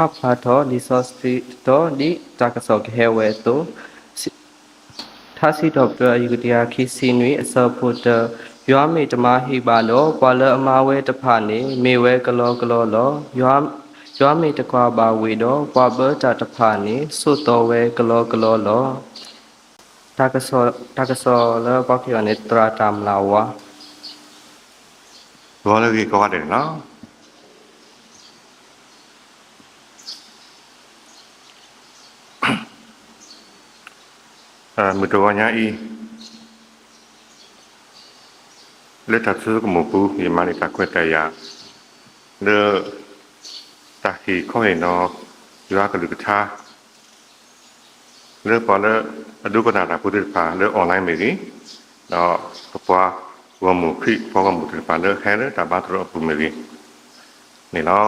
ပာ်ဖျါထီၣ်လံာ်စီဆှံတတီၤ ဒ်တၢ်ကစီၣ်ကဟဲဝဲအသိး, ထါစံးထီၣ်ပတြၢၤ အယူၢ်တကယၤခံဆံနွံ အဆၢဖိတၢ, ယွၤမ့ၢ်တမၤဟ့ၣ်ဘၣ်ဒီး ပှၤလၢအမၤဝဲတဖၣ်န့ၣ် မ့ၢ်ဝဲကလီကလီလီၤ. ယွၤမ့ၢ်တကွၢ်ဘၣ်ဝ့ၢ်ဒီး ပှၤဘၢတၢ်တဖၣ်န့ၣ် ဆိးသီဝဲကလီကလီလီၤ. တၢ်ကစီၣ်လၢပှၤကညီန့ၣ် သရၣ်တၢ်မျၢ်ဝါ ဂီၤလၢအဂ့ၤကိးဂၤဒဲးန့ၣ်လီၤ. မုၢ်တဂီၤညါအံၤ လၢတၢ်ဆိကမိၣ်ပူၤ ယမၤန့ၢ်တၢ်ခွဲးတၢ်ယာ် လၢ တၢ်ဟ့ၣ်ခီဟ့ၣ်နီၤ ယွၤကလုၢ်ကထါ လၢပှၤလၢအဒိကနၣ်တၢ်ဖိသ့ၣ်တဖၣ်လၢ online မ့ၢ်ဂ့ၤ, ဒီးပပှၤဂီၢ်မုၢ်ခရံာ် ပှၤဂီၢ်မုၢ်သ့ၣ်တဖၣ်လၢဟဲလၢတၢ်ဘါသရိာ်အပူၤမ့ၢ်ဂ့ၤန့ၣ်လီၤ.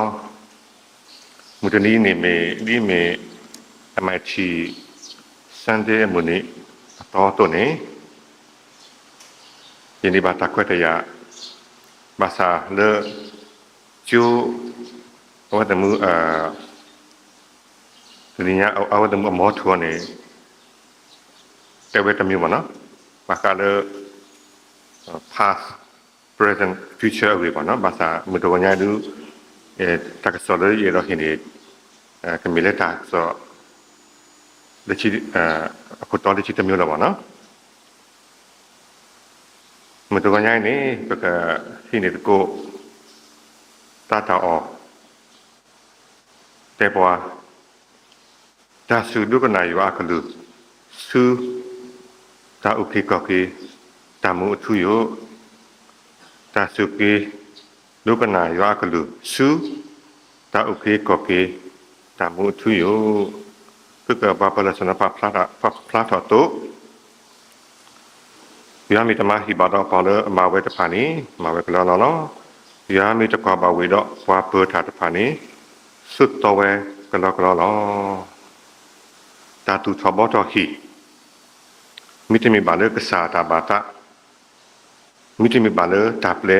မုၢ်တနံၤအံၤန့ၣ်မ့ၢ် ဒ်မ့ၢ် MIT Sunday အမုၢ်နံၤအတီအသိးန့ၣ် ယန့ၢ်ဘၣ်တၢ်ခွဲးတၢ်ယာ် ဘၣ်ဆၣ်လၢ ကၠိ အဝဲသ့ၣ်မုၢ် တနံၤညါ အဝဲသ့ၣ်မုၢ်အမီထိန့ၣ် တဲဝဲတမံၤမ့ၢ်နီၤ, ဘၣ်ဃးလၢ past, present, future အဂ့ၢ်မ့ၢ်နီၤ, ဘၣ်ဆၣ်မုၢ်တဂီၤညါဒုး တၢ်ကစီၣ်လၢယအဲၣ်ဒိးဟ့ၣ်န့ၣ် ကမ့ၢ်လၢတၢ်ကစီၣ် လၢ အခိၣ်တီလၢခံတမံၤလီၤမ့ၢ်နီၤ. မုၢ်တဂီၤညါအံၤန့ၣ် ပကဟံးန့ၢ်သကိး တၢ်တၢ်အီၣ် တဲပှၤ တၢ်စူၢ်ဒိကနၣ်ယွၤအကလုၢ် ဆူ တၢ်အုၣ်က့ၤခီၣ်က့ၤ တၢ်မူအထူအယိာ်, တၢ်စူၢ်က့ၤ ဒိကနၣ်ယွၤအကလုၢ် ဆူ တၢ်အုၣ်က့ၤခီၣ်က့ၤ တၢ်မူအထူအယိာ်, ဖုကပၤပလၢစီၤနဖး ဖျါထီၣ်အသိး ယွၤမ့ၢ်တမၤဟ့ၣ်ဘၣ်ဒီး ပှၤလၢအမၤဝဲတဖၣ်န့ၣ် မၤဝဲကလီလီၤလီၤ. ယွၤမ့ၢ်တကွၢ်ဘၣ်ဝ့ၢ်ဒီး ပှၤပၢၤတၢ်တဖၣ်န့ၣ် ဆိးသီဝဲကလီကလီလီၤ. တၢ်သူၣ်ထီၣ်ဘှီထီၣ်ဟံၣ် မ့တမ့ၢ်ဘၣ်လၢကစၢ်တၢ်ဘၣ်သး, မ့တမ့ၢ်ဘၣ်လၢတၢ်ပျဲ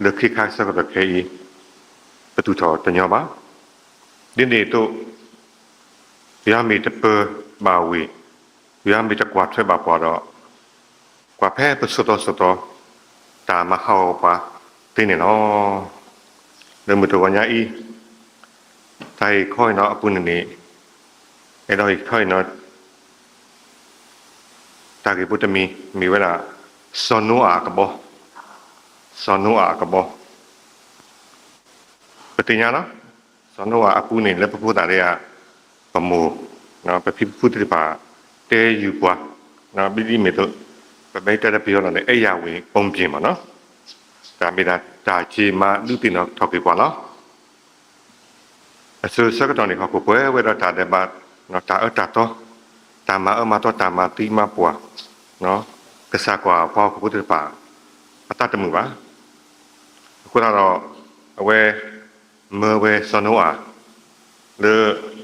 လၢခ့ခါဆၢကတီၢ်ခဲအံၤ ပသူၣ်ထီၣ်တညီဘၣ်. ဒ်န့ၣ်အသိး ယွၤမ့ၢ်တပၢၤဘၣ်ဝ့ၢ်, ယွၤမ့ၢ်တကွၢ်ထွဲဘၣ်ပှၤဒီး ကွၢ်ဖဲပဆိးသီဆိးသီ တၢ်မၤဟးဂီၤပှၤသ့န့ၣ်လီၤ. လၢမုၢ်တဂီၤညါအံၤ တၢ်ဟ့ၣ်ခီဟ့ၣ်နီၤအပူၤန့ၣ်န့ၣ် အဲၣ်ဒိးဟ့ၣ်ခီဟ့ၣ်နီၤ တၢ်ဂ့ၢ်ဖိတမံၤ မ့ၢ်ဝဲဒၣ် စီၤနိအၤအကဘီ, စီၤနိအၤအကဘီ. ပသ့ၣ်ညါလီၤ, စီၤနိအၤအပူၤန့ၣ် လၢပဖိသၣ်ဒ်အံၤ ပမိၢ် ပဖံပဖုသ့ၣ်တဖၣ် တဲဃုာ်ပှၤ, ဘၣ်ဒ်မ့ၢ်သိး ပမ့ၢ်တဲလၢပယီၤလီၤန့ၣ် အဲၣ်ယၢ်ဝ့ၢ်ပူၤပျ့ၤမ့ၢ်နီၤ, တၢ်မ့ၢ်ဒၣ်တၢ်က့ၤမၤဒုးသ့ၣ်နီၣ်ထီၣ်က့ၤပှၤလီၤ. အစိၤဆၢကတီၢ်န့ၣ် ဟီၣ်ခိၣ်ပှဲၤဝဲဒီးတၢ်ဒဲးဘး, တၢ်အၢတၢ်သီ, တၢ်မၤအၢမၤသီ, တၢ်မၤသံမၤပှၢ်, ကစၢ်ကွၢ်ပှၤဟီၣ်ခိၣ်ဖိသ့ၣ်တဖၣ် အသးတမုာ်ဘၣ်. အဃိသတးဒီး အဝဲ မၢဝဲစီၤနိအၤ လၢ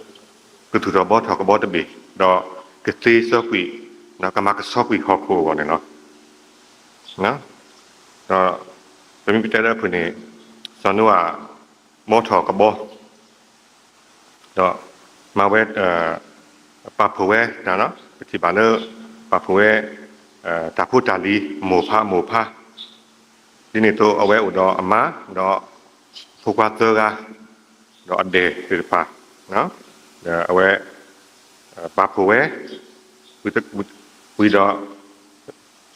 ကသူၣ်ထီၣ်ဘှီထီၣ်ကဘီတဘ့ၣ်, ဒီးကသ့စီကွံာ်, ကမၤကဆှီကွံာ်ဟီၣ်ခိၣ်အဂီၢ်န့ၣ်လီၤ. ဒီး ပမ့ၢ်ပတဲလၢအဖုၣ်န့ၣ် စီၤနိအၤ ဘှီထီၣ်ကဘီ ဒီး မၤဝဲ ပာ်ဖှိၣ်ဝဲ ပထံၣ်ဘၣ်လၢ ပာ်ဖှိၣ်ဝဲ တၢ်ဖိတၢ်လံၤ မိၢ်ဖါမိၢ်ဖါ, ဒ်န့ၣ်အသိး အဝဲအိၣ်ဒီးအမါ ဒီး ဖိခွါသၢဂၤ ဒီးအဒဲးသ့ၣ်တဖၣ်, ဒီးအဝဲ ပာ်ဖှိၣ်ဝဲ ဝံၤဒီး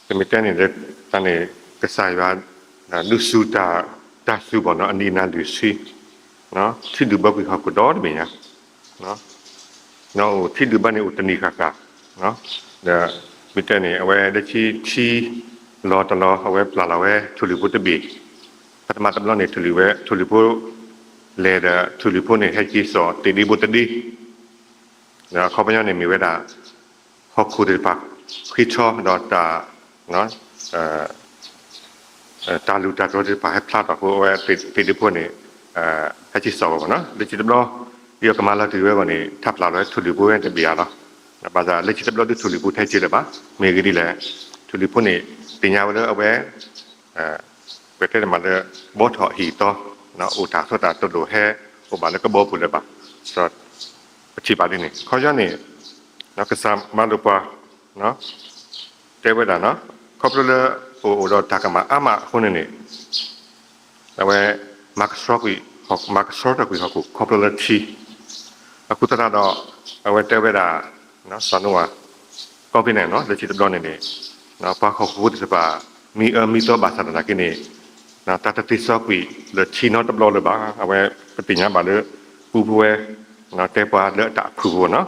ပမ့ၢ်တဲန့ၣ် တၢ်န့ၣ် ကစၢ်ယွၤ ဒုးစူၤတၢ် တၢ်စူၤဘၣ်နီၤ အနံၣ်အနၤလွံၢ်ဆံ, ထံဒုးဘၢကွံာ်ဟီၣ်ခိၣ်ဒီတဘ့ၣ်ညါ, အိၣ်ထံဒုးဘၢန့ၣ်အိၣ်တနံၤဃၣ်ဃၣ်, ဒီး မ့ၢ်တဲန့ၣ် အဝဲလၢခံထံလီၤတလီၤ အဝဲပျၢ်လီၤဝဲထိၣ်လွံၢ်ဖိတဘ့ၣ်, ပထမတဘျီန့ၣ် ထိၣ်လွံၢ်ဝဲ ထိၣ်လွံၢ်ဖိ လဲၤဒီး ထိၣ်လွံၢ်ဖိန့ၣ်ဟဲက့ၤစိာ်သ့ၣ်ဒ့ဖိတဒ့ ဒီးအခီပညီန့ၣ်မ့ၢ်ဝဲဒၣ် ဟီၣ်ခိၣ်သ့ၣ်တဖၣ် ဃ့ထီဒီးတၢ် တၢ်လူၢ်တၢ်တြီၤသ့ၣ်တဖၣ်ဟဲဖျါထီၣ်အဃိ အဝဲသ့ၣ်ဒ့ဖိန့ၣ် ဟဲက့ၤစိာ်ဝဲမ့ၢ်နီၤ. လၢခံတဘျီ ဒ်သိးကမၤလီၤတံၢ်ဝဲအဂီၢ်န့ၣ် ထးဖျါလီၤဝဲထိၣ်လွံၢ်ဖိဝဲတဘ့ၣ်ဧါလီၤ. ဘၣ်ဆၣ်လၢခံတဘျီဒုး ထိၣ်လွံၢ်ဖိတဟဲက့ၤလၢၤဘၣ်. မ့ၢ်ဂ့ၢ်ဒ်လဲၣ်, ထိၣ်လွံၢ်ဖိန့ၣ် သ့ၣ်ညါဝဲလၢအဝဲ ပတဲတမံၤလၢ ဘှီထီၣ်အဟံၣ်အသီ အိၣ်တၢ်ထီၣ်တၢ်တလိၣ်ဟဲ အိၣ်ဘၣ်လၢကဘီပူၤလၢၤဘၣ်. ဒီးပထံၣ်ဘၣ်ဒ်န့ၣ် ခီပညီန့ၣ် ကစၢ်မၤလိာ်ပှၤ တဲဝဲဒၣ် ခီဖျိလၢပအိၣ်ဒီးတၢ်ကမၣ်အါမးအဃိန့ၣ်န့ၣ် အဝဲ မၤကဆှီကွံာ် မၤကဆှီထီၣ်ကွံာ်ဟီၣ်ခိၣ် ခီဖျိလၢထံ အဃိသတးဒီး အဝဲတဲဝဲဒၣ် စီၤနိအၤ ကီၢ်ဖဲန့ၣ် လၢထံတဘျီန့ၣ်န့ၣ် ပှၤဟီၣ်ခိၣ်ဖိသ့ၣ်တဖၣ် မံအၢမံသီဘၣ်ဆၣ်သနာ်က့န့ၣ် တၢ်တသ့စီကွံာ်လၢထံနီတဘျီလၢၤဘၣ်. အဝဲပသ့ၣ်ညါဘၣ်လၢ ပူဖိဝဲ တဲပှၤလၢအတၢ်အဖုၣ်ဖိနီၤ.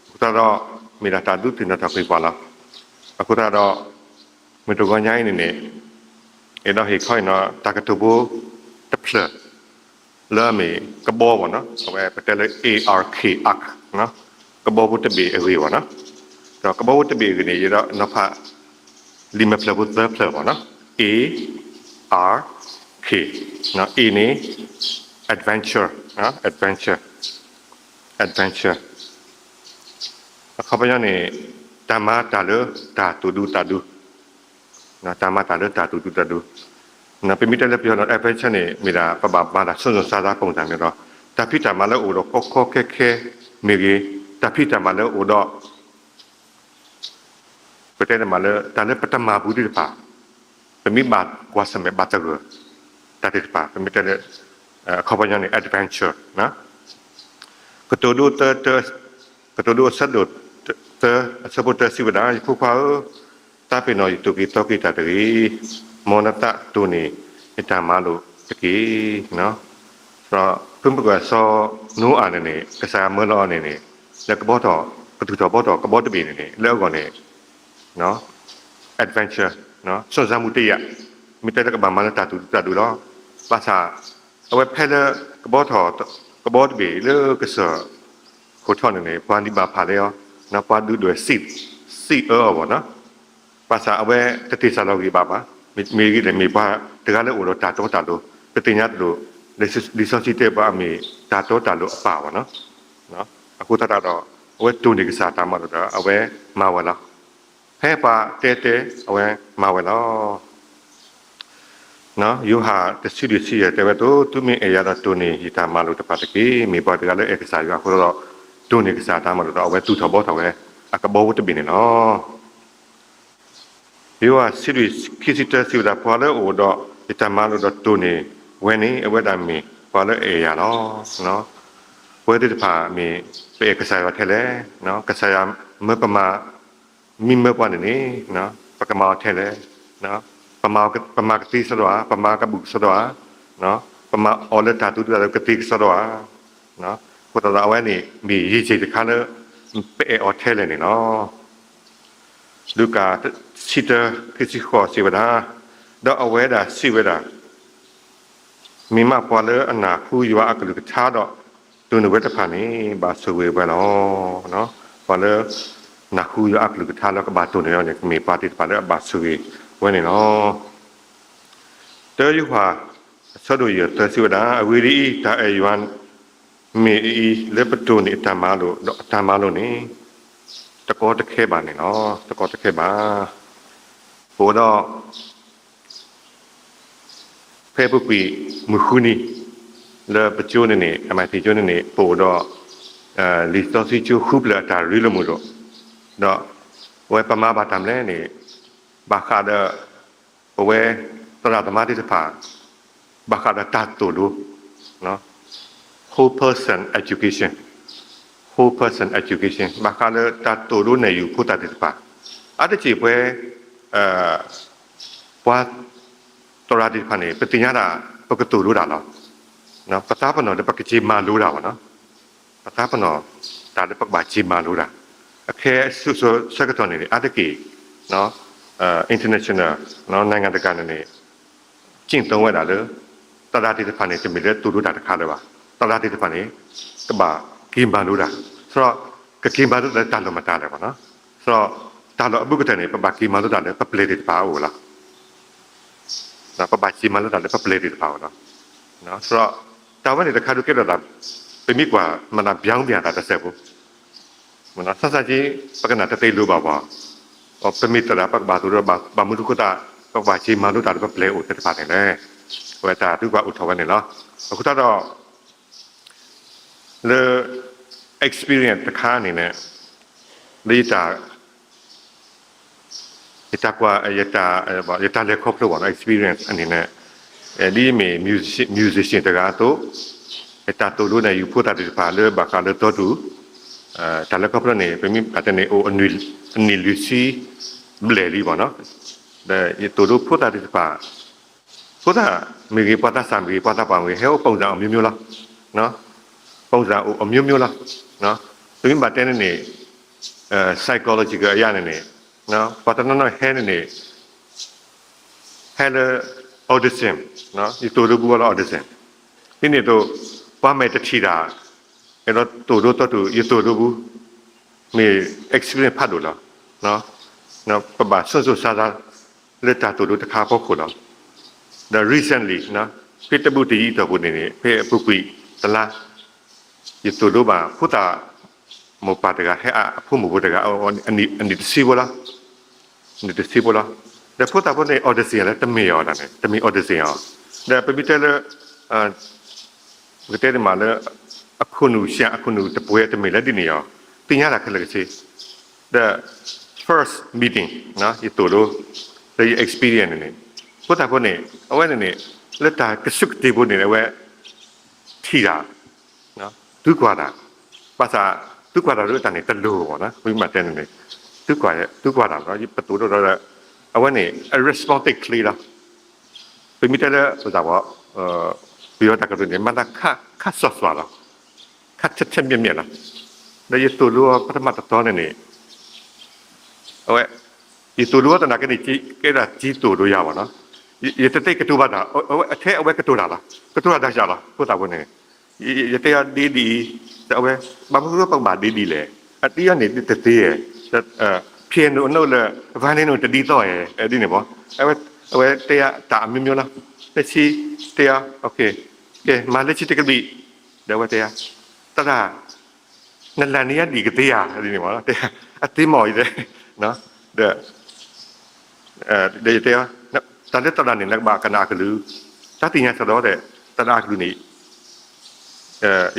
အဃိသတးဒီး မ့ၢ်ဒၣ်တၢ်ဒုးသ့ၣ်နီၣ်ထီၣ်ကွံာ်ပှၤလီၤ. အဃိသတးဒီး မုၢ်တဂီၤညါအံၤန့ၣ်န့ၣ် အဲၣ်ဒိးဟ့ၣ်ခီအံၤနီၤ တၢ်ကတိၤဖိတဖျၢၣ် လၢအမ့ၢ်ကဘီဘၣ်နီၤ, အဝဲပတဲလၢ ark, ark, ကဘီဖိတဘ့ၣ်အဂ့ၢ်ဘၣ်နီၤ. ဒီးကဘီဖိတဘ့ၣ်အဂ့ၢ်န့ၣ် ယဒီးနီၤဖး လံာ်မဲာ်ဖျၢၣ်ဖိသၢဖျၢၣ်ဘၣ်နီၤ, A, R, K, A န့ၣ် adventure, adventure, adventure အခီပညီန့ၣ် တၢ်မၤတၢ်လၢတၢ်သူၣ်ဒူသးဒူ, တၢ်မၤတၢ်လၢတၢ်သူၣ်ဒူသးဒူ, ပမ့ၢ်တဲလၢပယီၤဒီး adventure န့ၣ် မ့ၢ်ဒၣ်ပဘၣ်မၤတၢ် စွန့်စွန့်စားစား ပုံစံမျိုးဒီး တၢ်ဖံးတၢ်မၤလၢအိၣ်ဒီးကီကီခဲခဲမ့ၢ်ဂ့ၤ, တၢ်ဖံးတၢ်မၤလၢအိၣ်ဒီး ပတဲတမးလၢ တၢ်လၢပတမၤဘူးသ့ၣ်တဖၣ်, ပမ့ၢ်ဘၣ်ကွၢ်ဆၢၣ်မဲာ်ဘၣ်သဂၢၢ် တၢ်သ့ၣ်တဖၣ် ပမ့ၢ်တဲလၢ အခီပညီန့ၣ် adventure ကတိၤဒိ ကတိၤဒိအဆၢဒိၣ်သၢ အဆၢဖိတၢ စံးဝဲဒၣ်, ယဖိခွါဧၢ, သးပ့ၤနီၣ်ယသိၣ်က့ၤသီက့ၤတၢ်တဂ့ၤ, မ်နသးတိၢ်န့ၢ်ယတၢ်မၤလိာ်တက့ၢ်. ဒီးဖုမုၢ်ကစီၤနိအၤန့ၣ်န့ၣ် ကစၢ်ယွၤမၢလီၤအီၤန့ၣ်န့ၣ် လၢကဘီထီၣ် ကသူၣ်ထီၣ်ဘီထီၣ်ကဘီတဘ့ၣ်န့ၣ်န့ၣ် လၢအဂီၢ်န့ၣ် adventure, စွန့်စားမှုတစ်ရပ်, မ့ၢ်တဲလၢကဘၣ်မၤလၢတၢ်သူၣ်ဒူသးဒူလီၤ. ဘၣ်ဆၣ် အဝဲဖဲလၢ ကဘီထီၣ် ကဘီတဘ့ၣ်လၢကစၢၢ်ခိၣ်ထီၣ်န့ၣ်န့ၣ် ပှၤနံၣ်ဘၣ်ဖၣ်လၢအီၤ, ပှၤဒုးဒွဲၣ်စံးအၢအီၤဘၣ်နီၤ. ဘၣ်ဆၣ်အဝဲတသ့ၣ်စးလီၤဂံၢ်ဘါဘၣ်, မ့ၢ်ဂ့ၤန့ၣ် မ့ၢ်ပှၤတဂၤလၢအိၣ်ဒီးတၢ်တီတၢ်လိၤ, ပသ့ၣ်ညါတလိၣ် လံာ်စီဆှံတဲပှၤအမ့ၢ်တၢ်တီတၢ်လိၤအပၢ်ဘၣ်နီၤ. အဃိသတးဒီး အဝဲတိၢ်န့ၢ်ကစၢ်တၢ်မၤလိာ်ဒီး အဝဲမၤဝဲလီၤ. ဖဲပှၤတဲတဲ အဝဲမၤဝဲလီၤ. ယိၤဟၣ်တဆံလွံၢ်ဆံယဲၢ်တဲဝဲအသိး, သုမ့ၢ်အဲၣ်ယၤဒီးတိၢ်န့ၢ်ယတၢ်မၤလိာ်တဖၣ်တက့ၢ်. မ့ၢ်ပှၤတဂၤလၢအဲၣ်ကစၢ်ယွၤအဃိဒီး တိၢ်န့ၢ်ကစၢ်တၢ်မၤလိာ်ဒီး အဝဲသူၣ်ထီၣ်ဘီထီၣ်ဝဲ အကဘီဖိတဘ့ၣ်န့ၣ်လီၤ. ယိၤဟၣ်ဆံလွံၢ်ခံဆံတၢစံးဝဲဒၣ်, ပှၤလၢအအိၣ်ဒီးယတၢ်မၤလိာ်ဒီးတိၢ်န့ၢ်ဝဲန့ၣ် အဝဲဒၣ်မ့ၢ်ပှၤလၢအအဲၣ်ယၤလီၤ. ပဝဲသ့ၣ်တဖၣ်မ့ၢ်ပအဲၣ်ကစၢ်ယွၤထဲလဲၣ်, ကစၢ်ယွၤမၢပမၤ မ့ၢ်မၢပှၤန့ၣ်န့ၣ် ပကမၤအီၤထဲလဲၣ်, ပမၤကသ့ကစီဒီဧါ, ပမၤကဘူၣ်ကစီဒီဧါ, ပမၤအီၤလၢတၢ်သူၣ်ဒူသးဒူကသ့ကစီဒီဧါ. အဃိသတးဒီးအဝဲန့ၣ် မ့ၢ်ယံာ်က့ၤတခါလၢ ပအဲၣ်အီၤထဲလဲၣ်န့ၣ်လီၤ. လူၤကၣ်တဆံတၢခံဆံဃိးစံးဝဲဒၣ်, ဒီးအဝဲဒၣ်စံးဝဲဒၣ်, မ့ၢ်မးပှၤလၢအနၢ်ဟူယွၤအကလုၢ်ကထါဒီး တိၢ်န့ၢ်ဝဲတဖၣ်န့ၣ် ဘၣ်ဆိၣ်ဂ့ၤဝဲလီၤ. ပှၤလၢ နၢ်ဟူယွၤအကလုၢ်ကထါလၢကဘၣ်တိၢ်န့ၢ်အီၤန့ၣ် မ့ၢ်ပှၤသ့ၣ်တဖၣ်လၢအဘၣ်ဆိၣ်ဂ့ၤဝဲန့ၣ်လီၤ. တၢယိၤဟၣ် အဆၢဒိၣ်ယဲၢ်သၢစံးဝဲဒၣ်, အဂ့ၢ်ဒ်အံၤ, တၢ်အဲၣ်ယွၤ မ့ၢ်အအံၤ လၢပတိၢ်န့ၢ်အတၢ်မၤလိာ် ဒီးအတၢ်မၤလိာ်န့ၣ် တကီတခဲဘၣ်န့ၣ်လီၤ. တကီတခဲဘၣ်. ပအိၣ်ဒီး ဖဲပူၤကွံာ်မုၢ်ဃုနံၤ လၢပကၠိန့ၣ်န့ၣ် အမၤသံကၠိန့ၣ်န့ၣ် ပအိၣ်ဒီး လံာ်စီဆှံကၠိဃုဖျၢၣ်အတၢ်ရ့လိာ်မုာ်ဒီး ဒီးအဝဲပမၤဘၣ်တၢ်မနုၤလဲၣ်န့ၣ် ဘၣ်ဃးဒီး ပဝဲသရၣ်သမါသ့ၣ်တဖၣ် ဘၣ်ဃးဒီးတၢ်သိၣ်လိ whole person education, whole person education ဘၣ်ဃးလၢတၢ်သိၣ်လိနဲၣ်ယုၤဖိသၣ်သ့ၣ်တဖၣ် အါတက့ၢ်ပဝဲ ပှၤသရၣ်သ့ၣ်တဖၣ်န့ၣ် ပသ့ၣ်ညါဒၣ် ပကသိၣ်လိတၢ်လီၤ. ပသးပ့ၤနီၣ်လၢပကက့ၤမၤလိတၢ်ဘၣ်နီၤ. ပသးပ့ၤနီၣ်တၢ်လၢပကဘၣ်က့ၤမၤလိတၢ်. အခဲအံၤဆၢကတီၢ်န့ၣ် အါတက့ၢ် international နီၤ နိုင်ငံတကာန့ၣ်န့ၣ် ကျင့်သုံးဝဲဒၣ်လၢ သရၣ်သ့ၣ်တဖၣ်န့ၣ် တမ့ၢ်လၢသိၣ်လိတၢ်တခါလၢၤဘၣ်. သရၣ်သ့ၣ်တဖၣ်န့ၣ် ကဘၣ်က့ၤမၤလိတၢ်. ဒီးကက့ၤမၤလိတၢ်လၢတၢ်လီၢ်မတၤလဲၣ်ဘၣ်နီၤ. ဒီးတၢ်လီၢ်အဘူးကတၢၢ်န့ၣ် ပဘၣ်က့ၤမၤလိတၢ်လၢပပျဲၢ်သ့ၣ်တဖၣ်အအိၣ်လီၤ. ပဘၣ်က့ၤမၤလိတၢ်လၢပပျဲၢ်သ့ၣ်တဖၣ်အအိၣ်လီၤ. ဒီးတၢ်ဝဲန့ၣ်တခါဒုးကဲထီၣ်သး ပမ့ၢ်ကွၢ်မၤသး ပြောင်းပြန် သးတစဲးဖိ သးစၢ်က့ ပကနၣ်တသ့လိၤဘၣ်ဘၣ်. ပမ့ၢ်သရၣ် ပကဘၣ်သိၣ်လိ ဘၣ်မနုၤအဃိသတး ပကဘၣ်က့ၤမၤလိတၢ်လၢပပျဲၢ်အိၣ်သ့ၣ်တဖၣ်န့ၣ်လဲၣ်. အဝဲတၢ်ဒုးကွၢ်အိၣ်ထီၣ်ဝဲန့ၣ်လီၤ. အဃိသတးဒီး လၢ experience တခါန့ၣ်န့ၣ် လၢယတၢ် ယတၢ်ကွၢ် ယတၢ် ယတၢ်လဲၤခီဖျိဘၣ်နီၤ experience န့ၣ်န့ၣ် ဒ်ယမ့ၢ် musician တဂၤအသိး ယတၢ်သိၣ်လိန့ၣ် ယဖိသၣ်သ့ၣ်တဖၣ်လၢဘၣ်ဃးလၢတီတူၢ် တၢ်လဲၤခီဖျိန့ၣ် ပမ့ၢ်ဘၣ်တဲန့ၣ် အိၣ် အနံၣ်လွံၢ်ဆံဘျဲၣ်လံဘၣ်နီၤ ဒီးယသိၣ်လိဖိသၣ်သ့ၣ်တဖၣ် ဖိသၣ်မ့ၢ်ဂ့ၤ ပှၤသးစၢ်မ့ၢ်ဂ့ၤ ပှၤသးပှၢ်မ့ၢ်ဂ့ၤ ဟဲအိၣ် ပုံစံ အမျိုးမျိုးလီၤ ပုံစံ အမျိုးမျိုးလီၤ ပမ့ၢ်ဘၣ်တဲန့ၣ်န့ၣ် psychological အရန့ၣ်န့ၣ် ပှၤတနီၤနီၤဟဲန့ၣ်န့ၣ် ဟဲလၢ audition ယသိၣ်လိပူၤဝဲလၢ audition ဒ်န့ၣ်အသိး ပှၤမ့ၢ်တထံၣ်တၢ် အဲၣ်ဒိးသိၣ်လိတီတူၢ် ယသိၣ်လိပူၤ မ့ၢ် experience ဖးဒိၣ်လီၤ ပဘၣ်ဆိၣ်ဆိၣ်ဆါဆါ လၢတၢ်သိၣ်လိတခါအဖီခိၣ်လီၤ ဒီး recently ဖဲတဘူၣ်တယံာ်အတီၢ်ပူၤန့ၣ်န့ၣ် ဖဲအပူၤကွံာ်တလါ ယသိၣ်လိဘၣ် ဖိသၣ်မိၢ်ပၢ်တဂၤ ဟဲအါအဖိမုၣ်ဖိတဂၤ အနံၣ်တဆံဖိလီၤ နံၣ်တဆံဖိလီၤ ဒီးဖိသၣ်ဖိန့ၣ် audition လၢတမ့ၢ်အီၤဒၣ်န့ၣ် တမ့ၢ် audition အီၤ ဒီးပမ့ၢ်တဲလၢ ပကတဲန့ၣ်မးလၢ အခိၣ်နူာ် ဆံး အခိၣ်နူာ်တပှဲၤတမ့ၢ်လၢဒ်န့ၣ်အီၤ သ့ၣ်ညါတၢ်ခဲလၢာ်ကဆ့ ဒီး first meeting ယသိၣ်လိ လၢယ experience န့ၣ်န့ၣ် ဖိသၣ်ဖိန့ၣ် အဝဲန့ၣ်န့ၣ် လၢတၢ်ကစူၢ်ကတ့ၢ်ဖိန့ၣ် အဝဲ ထံၣ်တၢ် သုကွၢ်တၢ် ဘၣ်ဆၣ် သုကွၢ်တၢ်ဒ်တၢ်န့ၣ်တလိၤဘၣ်နီၤ ပမ့ၢ်တဲန့ၣ်န့ၣ် သုကွၢ်တၢ် ပသိၣ်လိဒီး အဝဲန့ၣ် အ response သ့ချ့လီၤ ပမ့ၢ်တဲလၢ ပသးဝီ ပယီၤတၢ်ကတိၤန့ၣ် မၤသးခါစီၣ်စီၣ်လီၤ ခါထဲထဲမ့ၢ်မ့ၢ်လီၤ ဒီးယသိၣ်လိပထမတတီန့ၣ်န့ၣ် အဝဲ ယသိၣ်လိသနာ်က့န့ၣ် ကဲဒၣ်က့သိၣ်လိယၤဘၣ်နီၤ ယတသ့ကတိၤဘၣ်တၢ် အဝဲထဲအဝဲကတိၤတၢ်လီၤ ကတိၤတၢ်ဒၣ်ယၤလီၤ ဖိသၣ်ဖိန့ၣ် ယတဲအီၤဒ်ဒ်အံၤ ဒီးအဝဲ ဘၣ်မနုၤပကဘၣ်ဒ်ဒ်လဲၣ် အတံၢ်အီၤန့ၣ်တသ့ဧါ ဖဲန့ၣ်အိၣ်လၢ violin န့ၣ်တဒ်သိးဧါ ဒ်န့ၣ်ဘၣ် အဝဲတဲယၤတၢ်အမျိုးမျိုးလီၤ လၢဆံတဲယၤ ကဲ မၤလၢဆံတကဘံၣ် ဒီးအဝဲတဲယၤ သရၣ် နလၢ်န့ၢ်ယၤဒံးကသ့ဧါ ဒ်န့ၣ်ဘၣ် တဲ အသ့မ့ၢ်အံၤ ဒီး ဒီးယတဲ တၢ်လၢသရၣ်န့ၣ် နကဘၣ်ကနၣ်အကလုၢ် တၢ်သ့ၣ်ညါစ့ၢ်ဒီး သရၣ်အကလုၢ်န့ၣ်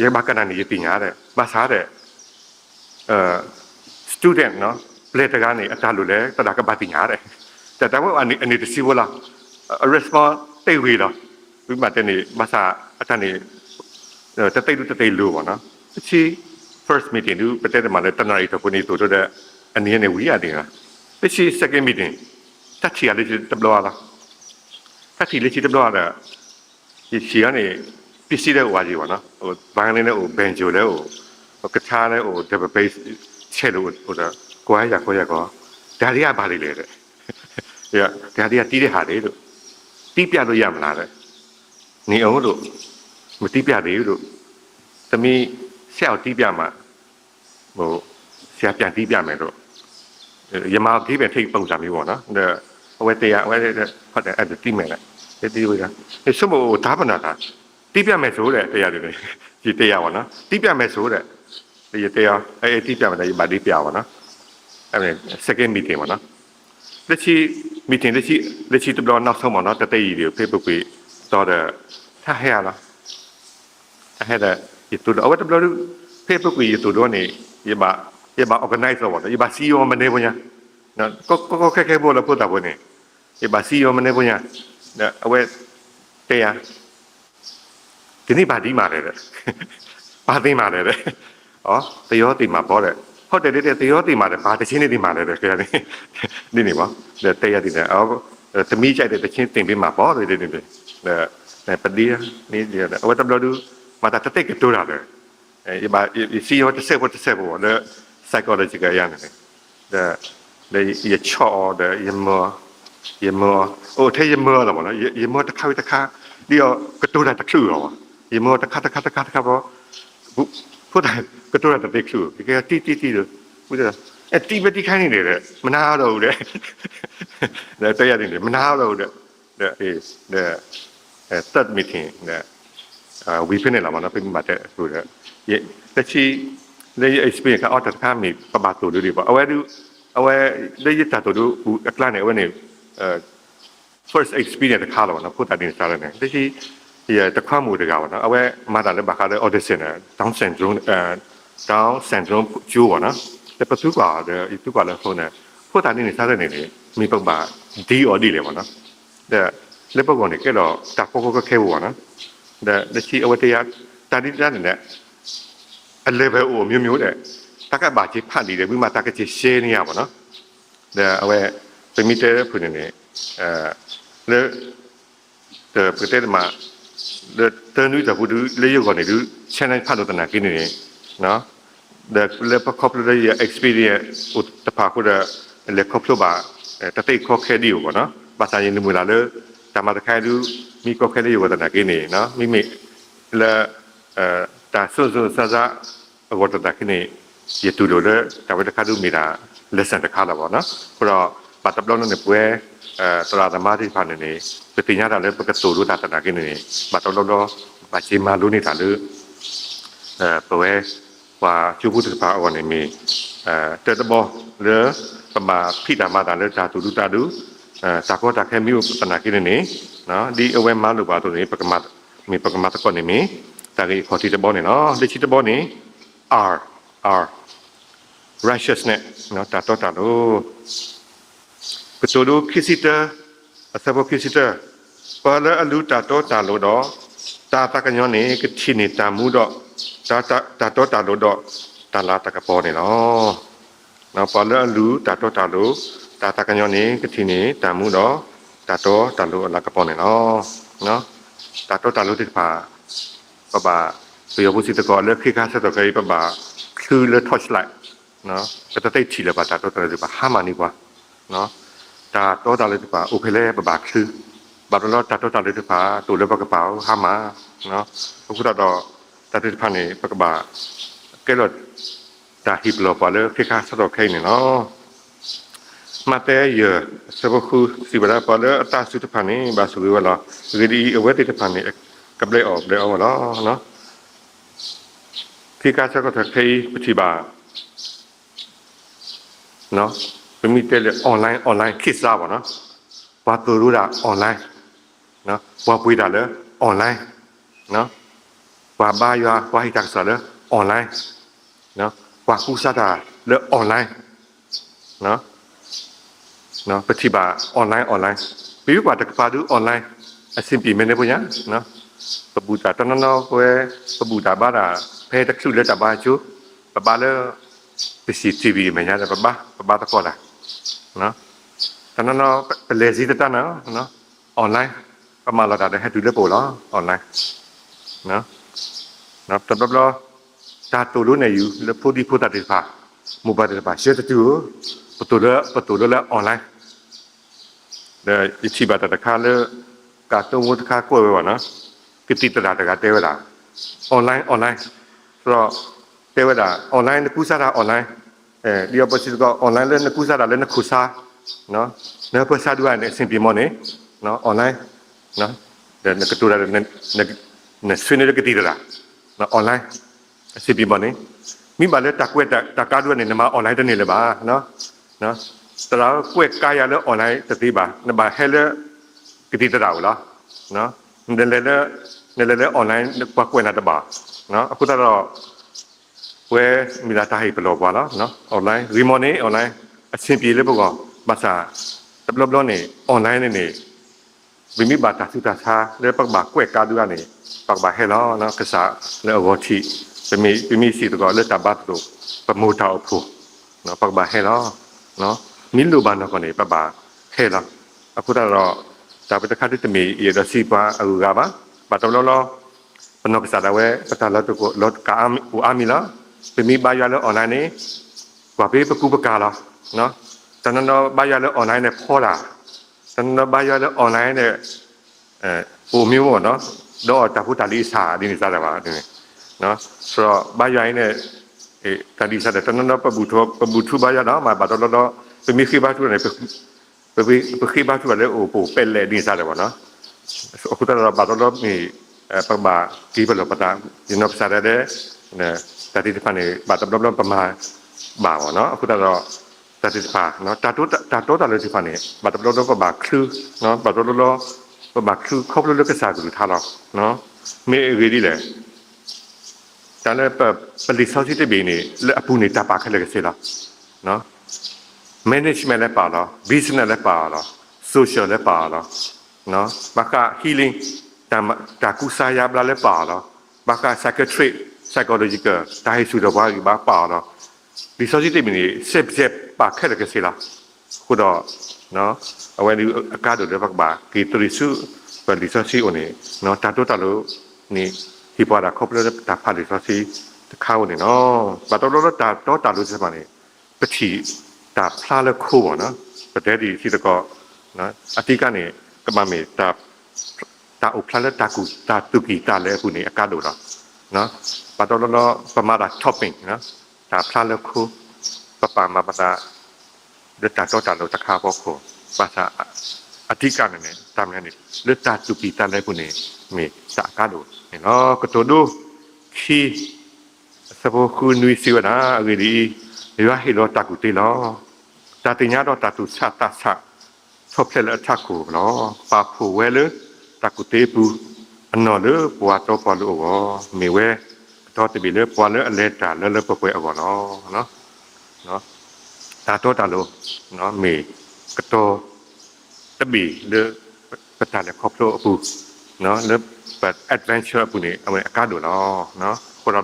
ယကဘၣ်ကနၣ်န့ၣ် ယသ့ၣ်ညါဒီး ဘၣ်ဆၣ်ဒီး student ပျဲၢ်တဂၤန့ၣ် အတၢ်လိၣ်လဲၣ် သရၣ်ကဘၣ်သ့ၣ်ညါဒီး တၢ်တၢ်ဝဲအနံၣ်တဆံဖိလီၤ အ response သ့ဂ့ၤလီၤ ပမ့ၢ်တဲန့ၣ် ဘၣ်ဆၣ်အတၢ်န့ၣ် တသ့ဒုတသ့လိၤဘၣ်နီၤ လၢဆံ first meeting ဒု ပတဲတမံၤလၢတနၣ်ရံၣ်အတီၢ်ပူၤန့ၣ် သိၣ်လိဒီး အနံၤန့ၣ်ဝံၤအါဒံးလီၤ လၢဆံ second meeting တၢ်ထံၣ်အီၤလၢဆံတဘျီလီၤ တၢ်ထံၣ်လၢဆံတဘျီဒီး ယထံၣ်အီၤန့ၣ် ပစ္စည်းလၢအိၣ်အါယံၤဘၣ်နီၤ violin လၢအိၣ် banjo လၢအိၣ် guitar လၢအိၣ် double bass cello အိၣ်ဒီး ကွၢ်ယၤကွၢ်ယၤကွၢ် တဂၤဒံးဘၣ်လံလဲၣ်ဒီး တဂၤဒံးတံၢ်တဟးဒံးဒိၣ် တံၢ်ပျဲဒိၣ်ယၤမနုၤလဲၣ် န့ၣ်အိၣ်ဒိၣ် မတံၢ်ပျဲဒံးဒိၣ် တမ့ၢ်ဆဲးအီၤတံၢ်ပျဲမး ဆဲးပျဲတံၢ်ပျဲမဲာ်ဒိၣ် ယမၤအီၤ give and take ပုံစံမ့ၢ်ဘၣ်နီၤ ဒီး အဝဲတဲယၤ အဝဲ ဟီဒီး အတံၢ်မဲာ်လဲၣ် တဲတံၢ်ဝဲ ဆိကမိၣ်အိၣ်တၢ်ပနီၣ်တၢ် တံၢ်ပျဲမဲာ်ဆိဒီး တဲယၤဒ်န့ၣ် ယတဲယၤဘၣ်နီၤ တံၢ်ပျဲမဲာ်ဆိဒီး ယတဲအီၤ အဲ တံၢ်ပျဲမဲာ်ဒီး ယဘၣ်ဒံးပျဲဘၣ်နီၤ second meeting ဘၣ်နီၤ လၢဆံ meeting လၢဆံ လၢဆံတဘျီ နောက်ဆုံး ဘၣ်နီၤ တသ့ယံၤဒံး ဖဲပူၤကွံာ်တီဒီး တၢ်ဟဲအါလီၤ တၢ်ဟဲဒီး ယသိၣ်လိ အဝဲတဘျီဒု ဖဲပူၤကွံာ်ယသိၣ်လိန့ၣ် ယဘၣ် ယဘၣ် organize အီၤဘၣ်ဒီး ယဘၣ်စံယိၤမနုၤဖိညါ ကီကီခဲခဲဖိလၢဖိသၣ်ဖိန့ၣ် ယဘၣ်စံယိၤမနုၤဖိညါ ဒီးအဝဲ တဲယၤ ကန့ၢ်ဘၣ်ဒံးမးလဲၣ်ဒီး ဘၣ်သ့မးလဲၣ်ဒီး အ သယီသ့ၣ်မးပီဒီး ဟီတဲဒ်တဲ သယီသ့ၣ်မးဒီး ဘၣ်တဆ့န့ၣ်သ့ၣ်မးလဲၣ်ဒီး ဒ်န့ၣ်မး ဒီးတဲယၤဒ်န့ၣ် သမီးကြိုက်တဲ့သီချင်းသင်ပေးမှာပေါ့ ဒ်န့ၣ် ပဒ့န့ၣ် အဝဲတဘျီဒု မၤတၢ်တသ့ကတိၤတၢ်ဒီး ယဘၣ် ယစံယိၤတစဲးဖိတစဲးဖိလၢ psychological အရန့ၣ် ဒီး ဒီးယဆီၣ်အီၤဒီး ယမၢအီၤ ယမၢအီၤ အိၣ်ထဲယမၢအီၤလီၤမးနီၤ ယမၢအီၤတခါဝံၤတခါ ဒ်အီၤကတိၤတၢ်တချုးလီၤဘၣ် ယမၢအီၤတခါတခါတခါတခါဘီ ဖိသၣ်ကတိၤတၢ်တသ့ချုး ယကဲတံၢ်တံၢ်တံၢ်ဒီး တံၢ်ပဲတံၢ်ခါန့ၣ်ဒီး မနၤဒီးအူဒီး ဒီးတဲယၤန့ၣ် မနၤဒီးအူဒီး ဒီး ဒီး third meeting ဒီး ဝံၤဖဲန့ၣ်လီၤမးနီၤ ဖဲမၤတဲအဃိဒီး လၢခံ လၢယ experience ခါအီၤတၢ်တခါမ့ၢ် ပဘၣ်သိၣ်လိဒံးဘၣ် အဝဲဒု အဝဲ လၢယတၢ်သိၣ်လိအကျါန့ၣ် အဝဲန့ၣ် first experience တခါလီၤမးနီၤ ဖိသၣ်ဒ်န့ၣ်စးလၢန့ၣ် လၢခံ ယတခွါမုၣ်တဂၤဘၣ်နီၤ အဝဲမၤတၢ်လၢဘၣ်ဃးလၢ audition န့ၣ် Down syndrome Down syndrome ကၠိဘၣ်နီၤ, ဒီးပသူကွၢ်ဒီး ယသူကွၢ်လၢအဃိန့ၣ် ဖိသၣ်ဒ်န့ၣ် စးထီၣ်န့ၣ်န့ၣ် မ့ၢ်ပကဘၣ်ဒ်အီၤဒ်လဲၣ်ဘၣ်နီၤ, ဒီးလၢပဂီၢ်န့ၣ် ကဲထီၣ်တၢ်ကီကီခဲခဲဖိဘၣ်နီၤ, ဒီးလၢခံအဝဲတဲယၤ တၢ်ဒ်တၢ်န့ၣ်ဒီး အလဲၤဖဲအိၣ်အမျိုးမျိုးဒီး တၢ်ကဘၣ်က့ၤဖးဒံးဒီး ဝံမးတၢ်ကက့ၤရှဲန့ၢ်ယၤဘၣ်နီၤ, ဒီးအဝဲ ပမ့ၢ်တဲဖုၣ်န့ၣ်န့ၣ် လၢ ပကတဲတမး လၢတၢနွံတီၢ်ပူၤဒု လၢယဂီၢ်န့ၣ်ဒု ဆဲန့ၣ်ဖးဒိၣ်သနာ်က့န့ၣ်န့ၣ် ဒီးလၢပခီဖျိလၢယ experience အိၣ်တဖၣ်အဃိဒီး လဲၤခီဖျိဘၣ် တၢ်သ့ၣ်ခီခဲဒ်အိၣ်ဘၣ်နီၤ, ဘၣ်ဆၣ်ယနမုာ်လၢ်လၢ တၢ်မၤတခါအံၤဒု မ့ၢ်ကီခဲလၢယဂီၢ်သနာ်က့န့ၣ် မ့မ့ၢ်လၢ တၢ်စိစိစါစါအဂီၢ်သနာ်က့န့ၣ် ယတူၢ်လိာ်လၢတၢ်ဝဲတခါဒုမ့ၢ်ဒၣ် lesson တခါလီၤဘၣ်နီၤ, အဃိဒီး ဘၣ်တဘျီဘျီန့ၣ် ပဝဲ သရၣ်သမါသ့ၣ်တဖၣ်န့ၣ်န့ၣ် ပသ့ၣ်ညါတၢ်လၢပကသိၣ်လိတၢ်သနာ်က့န့ၣ်န့ၣ် ဘၣ်တဘျီဘျီ ဘၣ်က့ၤမၤလိန့ၢ်တၢ်လၢ ပဝဲ ပှၤကၠိဖိသ့ၣ်တဖၣ်အဂီၢ်န့ၣ်မ့ၢ် တၢတဘီလၢ ပဘၣ်ဖံးတၢ်မၤတၢ်လၢတၢ်သူၣ်ဒူသးဒူ တၢ်ကီတၢ်ခဲမ့ၢ်အိၣ်သနာ်က့န့ၣ်န့ၣ် ဒ်အဝဲမၤလိာ်ပှၤအသိးန့ၣ် မ့ၢ်ပကမၤသကိးန့ၣ်မ့ၢ် တၢ်ဂ့ၢ်အခီၣ်ထံးတဘီန့ၣ်လီၤ. လၢခံတဘီန့ၣ် R, R, righteousness တၢ်တီတၢ်လိၤ ကတိၤဒိခံဆံတၢ အဆၢဖိခံဆံတၢ, ပှၤလၢအလူၤတၢ်တီတၢ်လိၤဒီး တၢ်သးကညီၤန့ၣ် ကထံၣ်န့ၢ်တၢ်မူဒီး တၢ်တီတၢ်လိၤဒီး တၢ်လၤတၢ်ကပီၤန့ၣ်လီၤ. ပှၤလၢအလူၤတၢ်တီတၢ်လိၤ တၢ်သးကညီၤန့ၣ် ကထံၣ်န့ၢ်တၢ်မူဒီး တၢ်တီတၢ်လိၤအလၤကပီၤန့ၣ်လီၤ. တၢ်တီတၢ်လိၤသ့ၣ်တဖၣ် ပဘၣ် ပယီၤဖိစံးသကိးလၢ ခ့ခါဆၢကတီၢ်ခဲအံၤ ပဘၣ်ချုလၢ torchlight ပတသ့ထံၣ်လၢၤဘၣ် တၢ်တီတၢ်လိၤသ့ၣ်တဖၣ် ဟါမၢ်န့ၢ်ပှၤ တၢ်တီတၢ်လိၤသ့ၣ်တဖၣ် အိၣ်ဖဲလဲၣ် ပဘၣ်ချု, ဘၣ်ဘျီလီၤ တၢ်တီတၢ်လိၤသ့ၣ်တဖၣ် တအိၣ်လၢပကပၤဧိၤ ဟါမၢ်, အဃိသတးဒီး တၢ်သ့ၣ်တဖၣ်န့ၣ် ပကဘၣ် ကဲလီၤ တၢ်ဟ့ၣ်ပလီၢ်ပှၤလၢ ခ့ခါဆၢကတီၢ်ခဲအံၤန့ၣ်လီၤ. မးသဲယဲၢ် အဆၢဖိဃု စံးဝဲဒၣ် ပှၤလၢအသးစူၤတဖၣ်န့ၣ် ဘၣ်ဆိၣ်ဂ့ၤဝဲလီၤ. အဂ့ၢ်ဒ်အံၤ, အဝဲသ့ၣ်တဖၣ်န့ၣ် ကဘျဲးအီၣ်ဘျဲးအီဝဲလီၤ. ခ့ခါဆၢကတီၢ်ခဲအံၤ ပထံၣ်ဘၣ် ပမ့ၢ်တဲလၢ online online ခေတ်စားပေါ့နော်, ပှၤသိၣ်လိတၢ် online, ပှၤပှ့ၤတၢ်လၢ online, ပှၤဘါယွၤ ပှၤဟ့ၣ်တၢ်ကစီၣ်လၢ online, ပှၤကူစါတၢ်လၢ online, ပထံၣ်ဘၣ် online online, ပမ့ၢ်ကွၢ်တကပၤဒု online အဆင်ပြေမဲာ်န့ၣ်ဖိညါ, ပဘူၣ်တၢ်တနီၤနီၤဝဲ, ပဘူၣ်တၢ်ဘါတၢ် ဖဲတချုးလၢတၢ်ဘါအကၠိ, ပဘါလၢ ပစံၣ် TV အမဲာ်ညါဒီး ပဘါ ပဘါသကိးတၢ် တနီၤနီၤ ပလဲၤစ့တတၢ်န့ၣ် online, ပမၤလီၤတၢ်ဒီးဟဲတုၤလၢပအိၣ်လီၤ online, တဘျီဘျီ တၢ်သိၣ်လိန့ၣ်ယူၤလၢဖိဒံဖိသၣ်သ့ၣ်တဖၣ်, မိၢ်ပၢ်သ့ၣ်တဖၣ် ဆှၢတတုၤဧိၤ, ပသိၣ်လိ ပသိၣ်လိလၢ online ဒီးယထံၣ်ဘၣ်တၢ်တခါလၢ ကၢ်သိဖိတခါကွဲးဝဲဘၣ်နီၤ, ကသံၣ်သရၣ်တဂၤတဲဝဲဒၣ် online online, ဒီးတဲဝဲဒၣ် online နကူစါတၢ် online, ဒ်အပစံးသကိး online လၢနကူစါတၢ်လၢနခိၣ်ဆါ, နဟၢဖၢဆါဒုဂၤန့ၣ် အဆင်ပြေမးန့ၣ် online, ဒီးနကတိၤတၢ်ဒီး နဆွေးနွေးလၢကသံၣ်သရၣ် online အဆင်ပြေမးန့ၣ်, မ့ၢ်ဘၣ်လၢတၢ်ကွဲးတၢ်ကါဒုဂၤန့ၣ် နမၤ online တန့ၢ်လၢၤဘၣ်. သရၣ်ဧၢ ကွဲးကါယၤလၢ online တသ့ဘၣ်, နဘၣ်ဟဲလၢ ကသံၣ်သရၣ်အိၣ်လီၤ. နလဲၤလၢ နလဲၤလၢ online ပှၤကွဲးနၤတဘၣ်. အဃိသတးဒီး ပဝဲမ့ၢ်ဒၣ်တၢ်ဟ့ၣ်ပလီၢ်ပှၤလီၤ. online ဂ့ၤမးန့ၣ် online အဆင်ပြေလၢပဂီၢ်, ဘၣ်ဆၣ် တဘျီဘျီန့ၣ် online န့ၣ်န့ၣ် ပမ့ၢ်ဘၣ်တၢ်ဆူးတၢ်ဆါလၢပကဘၣ်ကွဲးကါဒုဂၤန့ၣ် ပကဘၣ်ဟဲလီၤ. ကစၢ်လၢအဂီၤထံး ပမ့ၢ် ပမ့ၢ်စံးသကိးလၢတၢ်ဘါသရိာ် ပမိၢ်တၢ်အိၣ်ဖှိၣ် ပကဘၣ်ဟဲလီၤ. မ့ၢ်လိၣ်ဘၣ်နီၢ်ကီၢ်န့ၣ် ပဘၣ်ဟဲလီၤ. အဃိသတးဒီး တၢ်ဝဲတခါဒုတမ့ၢ် ယအဲၣ်ဒိးစံးပှၤအဂုၤအဂၤဘၣ်. ဘၣ်တဘျီဘျီ ပနီၢ်ကစၢ်ဒၣ်ဝဲ ပတၢ်လီၤတအိၣ်အါမံၤလီၤ. ပမ့ၢ်ဘါယွၤလၢ online န့ၣ် ကွၢ်ဖဲပကူပကၤလီၤ. တနီၤနီၤဘါယွၤလၢ online န့ၣ်ဖီတၢ်, တနီၤနီၤဘါယွၤလၢ online န့ၣ် အိၣ်မ့ၢ်ဝဲနီၤ, ဒီးအီၣ်တၢ်ဖိတၢ်လံၤအဆၣ်ဒ်န့ၣ်စးဒၣ်ဘၣ်. ဒီးဘါယွၤအံၤန့ၣ် တၢ်လံၤစးဒၣ် တနီၤနီၤ ပဘူၣ်ထူဘါယွၤနီၤ, မ့ၢ်ဘၣ်တဘျီဘျီ ပမ့ၢ်ဃ့ဘါထုန့ၣ် ပဃ့ဘါထုဘၣ်လၢအိၣ်ပူၤပဲလဲၣ်ဒ်န့ၣ်စးဒၣ်ဘၣ်နီၤ. အဃိသတးဒီး ဘၣ်တဘျီဘျီမ့ၢ် ပကဘၣ်က့ၤပလီၢ်ပသး ယနီၢ်ကစၢ်ဒၣ်လဲာ် တၢ်သ့ၣ်တဖၣ်န့ၣ် ဘၣ်တဘျီဘျီပမၤဘၣ်ဘၣ်နီၤ. အဃိသတးဒီး တၢ်သ့ၣ်တဖၣ် တၢ်တီတၢ်လိၤသ့ၣ်တဖၣ်န့ၣ် ဘၣ်တဘျီဘျီပဘၣ်ချု, ဘၣ်တဘျီဘျီ ပဘၣ်ချုခီဖျိလၢကစၢ်ကလုၢ်ကထါလီၤ. မ့ၢ်အဂ့ၢ်ဒ်လဲၣ် တၢ်လၢပလံာ်စီဆှံတဘ့ၣ်န့ၣ် လၢအပူၤန့ၣ်တၢ်ပာ်ခဲလၢာ်ကဆ့လီၤ. management လၢပာ်အီၤလီၤ, business လၢပာ်အီၤလီၤ, social လၢပာ်အီၤလီၤ, ဘၣ်ဃး healing တၢ်ကူစါယါဘျါလၢပာ်အီၤလီၤ, ဘၣ်ဃး psychiatric psychological တၢ်ဟ့ၣ်ဆူၣ်ထီၣ်ပှၤဂံၢ်ဘါပာ်အီၤလီၤ. လံာ်စီဆှံတဘ့ၣ်န့ၣ် စဲးပစဲးပာ်ခဲလၢာ်ကဆ့လီၤ. အဃိဒီး အဝဲဒၣ်အကါဒိၣ်လၢပကဘၣ်က့ၤတရံးဆူ ပလံာ်စီဆှံအိၣ်န့ၣ် တၢ်တီတၢ်လိၤန့ၣ် ဟ့ၣ်ပှၤဒၣ်ခီဖျိလၢတၢ်ဖးလံာ်စီဆှံတခါဧိၤန့ၣ်လီၤ. ဘၣ်တဘျီလၢတၢ်တီတၢ်လိၤသ့ၣ်တဖၣ်န့ၣ် ပထံၣ်တၢ်ဖျါလၢခိဘၣ်နီၤ, ပတဲဒ်အံၤစ့ၢ်ကီး အဓိကန့ၣ် ကဘၣ်မ့ၢ် တၢ်အိၣ်ဖျါလၢတၢ်သူၣ်ကံၢ်သးလဲအပူၤန့ၣ် အကါဒိၣ်လီၤ. ဘၣ်တဘျီလၢပမၤတၢ် topping တၢ်ဖျါလၢခိ ပပာ်မၤပသး လၢတၢ်တီတၢ်လိၤတခါအဖီခိၣ်, ဘၣ်ဆၣ် အဓိကန့ၣ်န့ၣ် တၢ်မနုၤန့ၣ် လၢတၢ်သူၣ်ကံၢ်သးလဲအပူၤန့ၣ် မ့ၢ်တၢ်အကါဒိၣ်န့ၣ်လီၤ. ကတိၤဒိ ခံ အဆၢဖိဃုနွံစံးဝဲဒၣ်, အဂ့ၢ်ဒ်အံၤ, ယွၤဟ့ၣ်လီၤတၢ်ကူၣ်သ့လီၤ. တၢ်သ့ၣ်ညါဒီးတၢ်သူၣ်ဆးသးဆး ဆီၣ်ဖျဲးလၢအထးခိၣ်လီၤ. ပာ်ဖှိၣ်ဝဲလၢတၢ်ကူၣ်သ့အပူၤ, အနီၢ်လၢပှၤတီပှၤလိၤအဂီၢ်, မ့ၢ်ဝဲကတီၤတဘ့ၣ်လၢပှၤလၢအလဲၤတၢ်လၢလၢပှဲၤပှဲၤအဂီၢ်လီၤ. တၢ်တီတၢ်လိၤ မ့ၢ်ကတီၤတဘ့ၣ်လၢပတၢ်လဲၤခီဖျိအပူၤ, လၢပ adventure အပူၤန့ၣ် အဝဲအကါဒိၣ်လီၤ. အဃိဒီး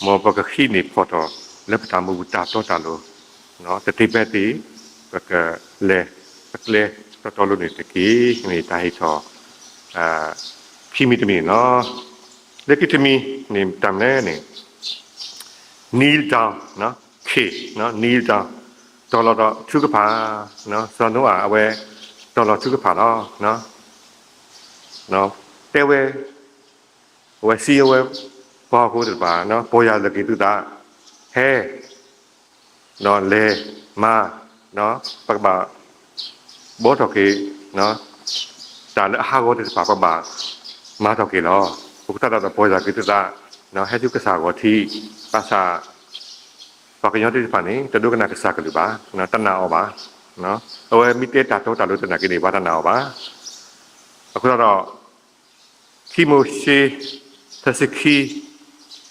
မ်ပကဃ့န့ၢ်ဖီၣ်ထီၣ်လၢပတၢ်မူပူၤတၢ်တီတၢ်လိၤ, တသ့ဖဲသ့ ပကလဲၤပကျဲတီတီလိၤန့ၣ်တက့ၢ်. မ့ၢ်တၢ်ဟ့ၣ်ထီၣ် ခံမံၤတမံၤန့ၣ်လီၤ. လၢခံတမံၤန့ၣ် တၢ်မနုၤန့ၣ် kneel down, kneel down, တီၤလီၤဒီးထုကဖၣ်, စီၤနိအၤအဝဲ တီၤလီၤထုကဖၣ်လီၤ. တဲဝဲ အဝဲစံးအဝဲ ပှၤဟီၣ်ခိၣ်ဖိသ့ၣ်တဖၣ်, ပီၢ်ယၢ်လီၤက့ၤသုသး, ဟဲ ဒီးလဲၤမၤ, ပကဘၣ် ဘှီထီၣ်က့ၤ တၢ်လၢအဟးဂီၤသ့ၣ်တဖၣ် ပကဘၣ်မၤထီၣ်က့ၤလီၤ. အဃိသတးဒီး ပီၢ်ယၢ်က့ၤသုသး, ဟဲဆူကစၢ်ဂီၤထံး, ဘၣ်ဆၣ် ပှၤကညီသ့ၣ်တဖၣ်န့ၣ် တဒိကနၣ်ကစၢ်ကလုၢ်ဘၣ်, တနာ်အီၤဘၣ်. အဝဲမ့ၢ်တဲတၢ်တီတၢ်လိၤသနာ်က့န့ၣ် ပှၤတနာ်အီၤဘၣ်. အဃိသတးဒီး ခံမိၤၡ့ သၢဆံခံ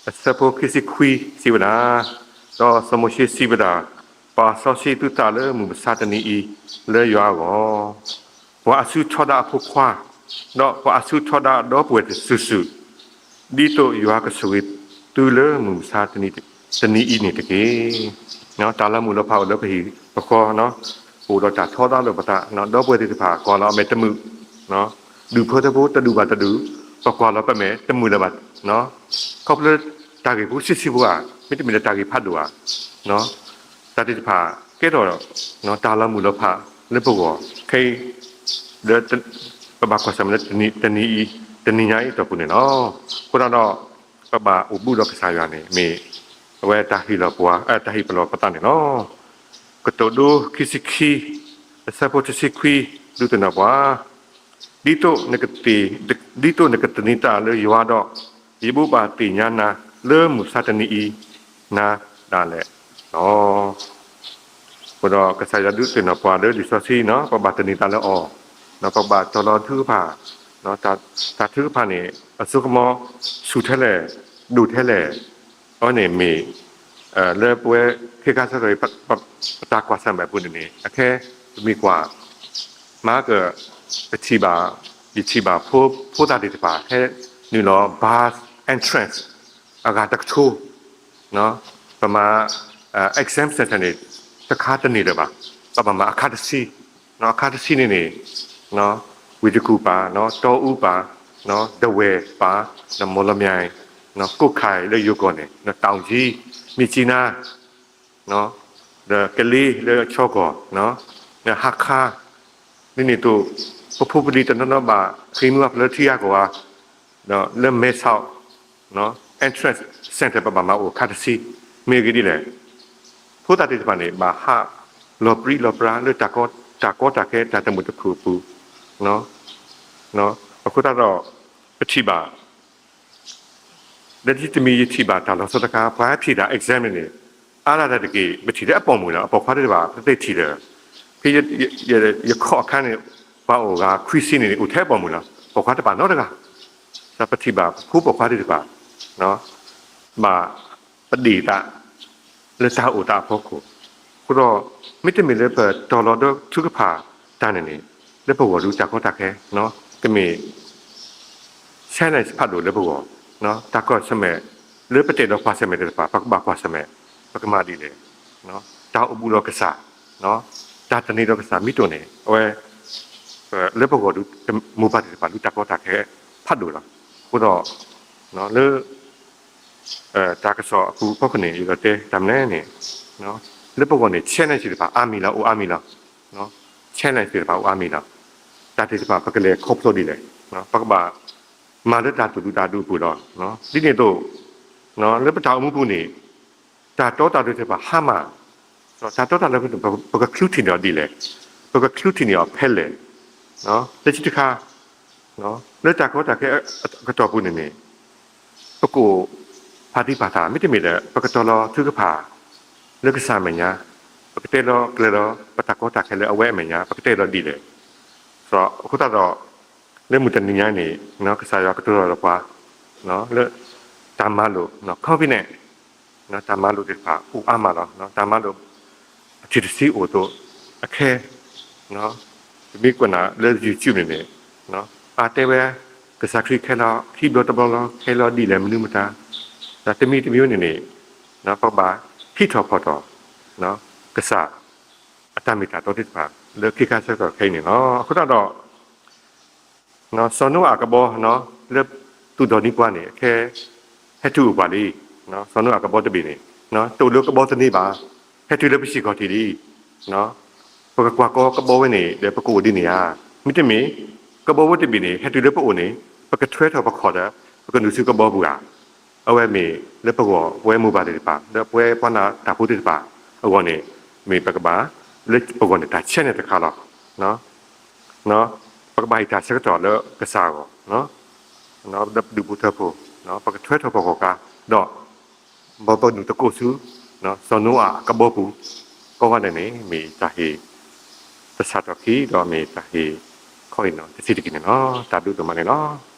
အဆၢဖိခံဆံခွံစံးဝဲဒၣ်, ဒီးစီၤမိၤၡ့စံးဝဲဒၣ်, ပာ်စီဆှံသုသးလၢမုၢ်မဆါတနံၤအံၤလၢယွၤအဂီၢ်, ပှၤအစုထီဒါအဖိခွါ, ဒီးပှၤအစုထီဒါဒီပုၢ်ဝဲၢ်တစုာ်စုာ်, ဒ်သိးယွၤကဆိၣ်ဂ့ၤသုလၢမုၢ်မဆါတနံၤအံၤန့ၣ်တက့ၢ်. တၢ်လၢမုၢ်လီၤဖးအိၣ်လၢပဟံၣ်ပဃီ, ပအိၣ်ဒီးတၢ်ထီဒါလိာ်ပသး, ဒီပုၢ်ဝဲၢ်သ့ၣ်တဖၣ် ကွၢ်လီၤအမဲာ်တမုာ် ဒူၣ်ဖိထၢဖိတဒူၣ်ဘၣ်တဒူၣ်, ပကွၢ်လီၤပမဲာ်တမုာ်လၢၤဘၣ်, ခီဖျိတၢ်ဂ့ၢ်ဖိဆံးဆံးဖိဧါ, မ့တမ့ၢ်လၢတၢ်ဂ့ၢ်ဖးဒိၣ်ဧါ, တၢ်သ့ၣ်တဖၣ်ကဲထီၣ် တၢ်လီၤမုၢ်လီၤဖးလၢပဂီၢ် ခဲအံၤ လၢ ပဘၣ်ကွၢ်ဆၢၣ်မဲာ်လၢတနံၤအံၤ, တနံၤညါအံၤအတီၢ်ပူၤန့ၣ်လီၤ. အဃိသတးဒီး ပဘၣ်အိၣ်ဘူးဒီးကစၢ်ယွၤန့ၣ် မ့ၢ်အဝဲတၢ်ဟ့ၣ်လီၤပှၤ, တၢ်ဟ့ၣ်ပလီၢ်ပသးန့ၣ်လီၤ. ကတိၤဒိ ခံဆံခံ အဆၢဖိတဆံခွံ ဒုးသ့ၣ်နီၣ်ပှၤ, ဒ်သိးနကသ့, ဒ်သိးနကသန့ၤသးလၢယွၤဒီး, ယဘိးဘၣ်သ့ၣ်ညါနၤလၢမုၢ်မဆါတနံၤအံၤ နၤဒၣ်လဲာ်လီၤ. အဃိဒီးကစၢ်ယွၤဒုးသ့ၣ်နီၣ်ပှၤလၢလံာ်စီဆှံန့ၣ် ပဘၣ်သန့ၤသးလၢအီၤ, ပကဘၣ်တီၤလီၤထုကဖၣ်, တၢ်ထုကဖၣ်န့ၣ် အစိကမီၤဆူၣ်ထဲလဲၣ်, ဒိၣ်ထဲလဲၣ်, အဝဲန့ၣ်မ့ၢ် လၢပဝဲခဲခါဆၢကတီၢ်အံၤ ပတၢ်ကွၢ်ဆၢၣ်မဲာ်အပူၤန့ၣ်န့ၣ် အခဲပမ့ၢ်ကွၢ် မၤက ပထံၣ်ဘၣ်, ယထံၣ်ဘၣ်ဖိ, ဖိသၣ်သ့ၣ်တဖၣ် ဟဲနုာ်လီၤ bus entrance အဂၤတကထိ, ပမၤ exam center န့ၣ် တခါတန့ၢ်လၢၤဘၣ်, ပဘၣ်မၤအခါတဆံ, အခါတဆံန့ၣ်န့ၣ် ဝ့ၢ်တကူၣ်ပၤ, တီအူပၤ, ဒဝဲၢ်ပၤ, ဒီးမီၣ်လမၠဲၣ်, ကိးခၢၣ်လၢယိၤကီၢ်န့ၣ်, ဒီးတီၣ်ကၠံ, မြစ်ကြီးနား, ဒီးကလ့လၢအဆီကီၢ်, ဒီးဟါခါ, ဒ်န့ၣ်အသိး ပဖိပလံၤတနီၤနီၤဘၣ်ဃ့ၢ်မှံဟးဖျိးလၢထံဂၤကီၢ်ဂၤ, ဒီးလၢမဲဆီး entrance center ပဘၣ်မၤအိၣ်အခါတဆံ, မ့ၢ်အဂ့ၢ်ဒ်လဲၣ်, ဖိသၣ်သ့ၣ်တဖၣ်န့ၣ် ဘၣ်ဟးလီၤပြံလီၤပြါလၢတၢ်ကီတၢ်ခဲတၢ်တမုာ်တခုၣ်အပူၤ, အဃိသတးဒီး ပထံၣ်ဘၣ် လၢတမံၤယထံၣ်ဘၣ်တၢ်လီၤဆီတခါ ပှၤဟဲထံၣ်တၢ် exam န့ၣ်န့ၣ် အါဒၣ်တၢ်တက့ၢ် ပထံၣ်လၢအပိာ်မုၣ်လီၤ. အပိာ်ခွါသ့ၣ်တဖၣ် ပသ့ၣ်ထံၣ်ဒီး ဖဲယခီၣ်အခါန့ၣ် ပှၤအိၣ်ဂၤခွံဆံန့ၣ်န့ၣ် အိၣ်ထဲအပိာ်မုၣ်လီၤ. ပိာ်ခွါတဘၣ်နီတဂၤ. ပထံၣ်ဘၣ်ပဖိပိာ်ခွါသ့ၣ်တဖၣ် ဘၣ်ပဒ့ၣ်သး လၢတၢ်အိၣ်သးအဖီခိၣ်, အဃိဒီး မ့တမ့ၢ်လၢပတီၤလီၤဒီးထုကဖၣ်တၢ်န့ၣ်န့ၣ် လၢပဂီၢ်ဒုးတၢ်ကီတၢ်ခဲ ကမ့ၢ် ဆဲလဲၣ်ဖးဒိၣ်လၢပဂီၢ်, တၢ်ကွၢ်ဆၢၣ်မဲာ် လၢပတဲဒီးကွၢ်ဆၢၣ်မဲာ်သ့ၣ်တဖၣ် ပကဘၣ်ကွၢ်ဆၢၣ်မဲာ် ပကမၤဒ်လဲၣ်, တၢ်အိၣ်ဘူးဒီးကစၢ်, တၢ်သန့ၤဒီးကစၢ်မ့ၢ်တအိၣ်န့ၣ် အဝဲ လၢပဂီၢ်ဒုး မိၢ်ပၢ်သ့ၣ်တဖၣ်ဒုးတၢ်ကီတၢ်ခဲဖးဒိၣ်လီၤ. အဃိဒီး လၢ တၢ်ကစီၣ်အပူၤဖီခိၣ်န့ၣ် ယအဲၣ်ဒိးတဲတၢ်မနုၤလဲၣ်န့ၣ်, လၢပဂီၢ်န့ၣ် ဆဲလဲၣ်သ့ၣ်တဖၣ်အါမံၤလီၤ အိၣ်အါမံၤလီၤ. ဆဲလဲၣ်သ့ၣ်တဖၣ်အိၣ်အါမံၤလီၤ. တၢ်သ့ၣ်တဖၣ်ပကလဲၤခီဖျိဒ်လဲၣ်, ပကဘၣ်မၤလၢတၢ်သူၣ်ဒူသးဒူအပူၤလီၤ. ဒ်န့ၣ်အသိး လၢပတၢ်အိၣ်မူပူၤန့ၣ် တၢ်တီတၢ်လိၤသ့ၣ်တဖၣ်ဟါမၢ်, တၢ်တီတၢ်လိၤ ပကချုးထံၣ်န့ၢ်အီၤဒ်လဲၣ်, ပကချုးထံၣ်န့ၢ်အီၤဖဲလဲၣ်. လၢခံတခါ လၢတၢ်ကီတၢ်ခဲအကတီၢ်ပူၤန့ၣ်န့ၣ် ပကအိၣ်ဖးသံဖးထီ မ့တမ့ၢ်ဒီး ပကတီၤလီၤထုကဖၣ် လၢကစၢ်အမဲာ်ညါ, ပကတဲလီၤကျဲၤလီၤ ပတၢ်ကီတၢ်ခဲလၢအဝဲအမဲာ်ညါ ပကတဲလီၤဒ်လဲၣ်. အဃိသတးဒီး လၢမုၢ်တနံၤညါန့ၣ် ကစၢ်ယွၤကတိၤလီၤပှၤ လၢတၢ်မၤလိာ် confidence တၢ်မၤလိာ်သ့ၣ်တဖၣ်အိၣ်အါမးလီၤ. တၢ်မၤလိာ် အထံၣ်တဆံအိၣ်အသိး အခဲ ပမ့ၢ်ကွၢ်နၤလၢ YouTube န့ၣ်န့ၣ် ပှၤတဲဝဲ ကစၢ်ခရံာ်ခဲလီၤခံဘျီတဘျီလီၤ ခဲလီၤဒ်လဲၣ်မနုၤမတၤ, ဒီးတမံၤတမံၤန့ၣ်န့ၣ် ပကဘၣ်ဟံးထီၣ်ဖီၣ်ထီၣ် ကစၢ်အတၢ်မ့ၢ်တၢ်တီသ့ၣ်တဖၣ် လၢခ့ခါဆၢကတီၢ်ခဲအံၤန့ၣ်လီၤ. အဃိသတးဒီး စီၤနိအၤအကဘီ လၢသူၣ်ဒီးနံၤပှၤန့ၣ် အခဲ ဟဲတုၤအိၣ်ပှၤလံ. စီၤနိအၤအကဘီတဘ့ၣ်န့ၣ် တအိၣ်လၢကဘီသန့ဘၣ်, ဟဲတုၤလၢပစ့ၢ်ကီးထံးလံ. ပကကွၢ်ကီကဘီဝဲန့ၣ် ဒီးပကအိၣ်ဒ်န့ၣ်ဧါ. မ့တမ့ၢ် ကဘီဝဲတဘ့ၣ်န့ၣ် ဟဲတုၤလၢပအိၣ်န့ၣ် ပကထွဲထီၣ်ပခီၣ်ဒီး ပကနုာ်ဆူကဘီပူၤဧါ. အဝဲမ့ၢ်လၢပဂီၢ် ပဝဲမိၢ်ပၢ်သ့ၣ်တဖၣ် လၢပဝဲပှၤနၢ်တၢ်ဖိသ့ၣ်တဖၣ်အဂီၢ်န့ၣ် မ့ၢ်ပကဘၣ် လၢပဂီၢ်န့ၣ် တၢ်ဆဲန့ၣ်တခါလီၤ. ပကဘၣ်ဟ့ၣ်တၢ်ဆၢကတီၢ်လၢကစၢ်အဂီၢ် ဒီးပဒူၣ်ဖိထၢဖိ ပကထွဲထီၣ်ပခီၣ်ကါ ဒီး မ်ပကနုာ်သကိးဆူ စီၤနိအၤအကဘီပူၤ ကိးဂၤဒဲးန့ၣ် မ့ၢ်တၢ်ဟ့ၣ်တစးထီၣ်ခံ ဒီးမ့ၢ်တၢ်ဟ့ၣ်ခီအံၤနီၤ တဆံးတက့ၢ်န့ၣ်လီၤ. တၢ်ဘျုးဒိၣ်မးန့ၣ်လီၤ.